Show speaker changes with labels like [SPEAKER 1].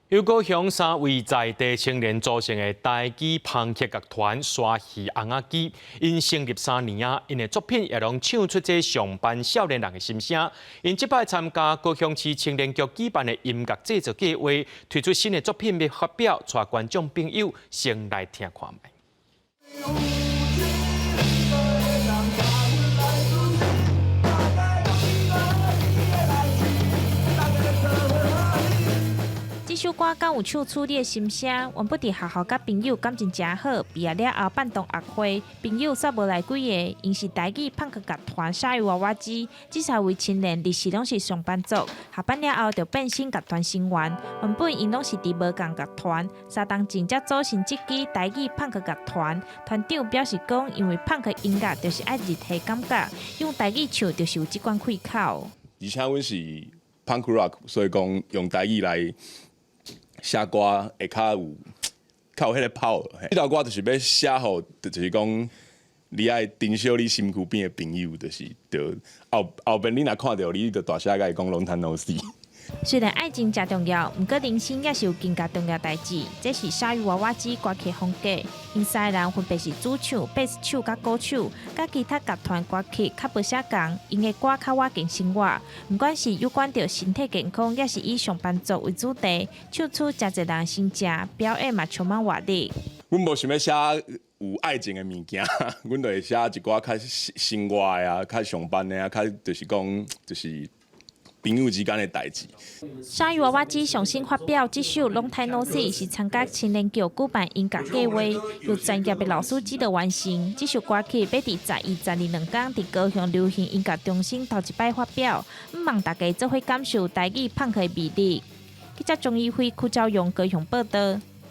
[SPEAKER 1] 由高雄三位在地青年組成的台語朋克樂團鯊魚尪仔機，𪜶成立3年啊，𪜶的作品也攏唱出這上班少年人的心聲。𪜶這擺參加高雄市青年局舉辦的音樂製作計劃，推出新的作品欲發表，帶觀眾朋友先來聽看覓。
[SPEAKER 2] 這首歌敢有唱出你的心聲？原本佇學校佮朋友感情誠好，畢業了後辦同學會，朋友煞無來幾个。𪜶是台語朋克樂團鯊魚娃娃機，這三位青年日時攏是上班族，下班了後就變身樂團成員。原本𪜶攏是佇無仝樂團，3冬前才組成這支台語朋克樂團。團長表示講，因為朋克音樂就是愛日系感覺，用台語唱就是有這款氣口。
[SPEAKER 3] 而且阮是 punk rock，所以講用台語來寫歌會較有彼個 power。這首歌就是欲寫予，就是講你愛珍惜你身軀邊的朋友，就是著後後邊你若看著你，就大聲共伊講 long time no see。
[SPEAKER 2] 雖然愛情誠重要，毋過人生也是有更加重要代誌。這是鯊魚娃娃機歌曲風格，𪜶三个人分別是主唱、貝斯手佮鼓手，佮其他樂團歌曲較無啥仝，𪜶的歌較倚近生活。毋管是有關著身體健康，抑是以上班族為主題，唱出誠濟人心情，表演嘛充滿活力。
[SPEAKER 3] 阮無想欲寫有愛情的物件，阮就會寫一寡較生活的啊，較上班的啊，較就是講就是。朋友之間的代誌。
[SPEAKER 2] 鯊魚娃娃機上新發表這首《Long Time No See》是參加青年局舉辦音樂計劃，由專業的老師指導完成。這首歌曲欲佇11、12兩工佇高雄流行音樂中心頭一擺發表，向望大家做伙感受台語朋克的魅力。記者鍾一輝、柯昭勇高雄報導。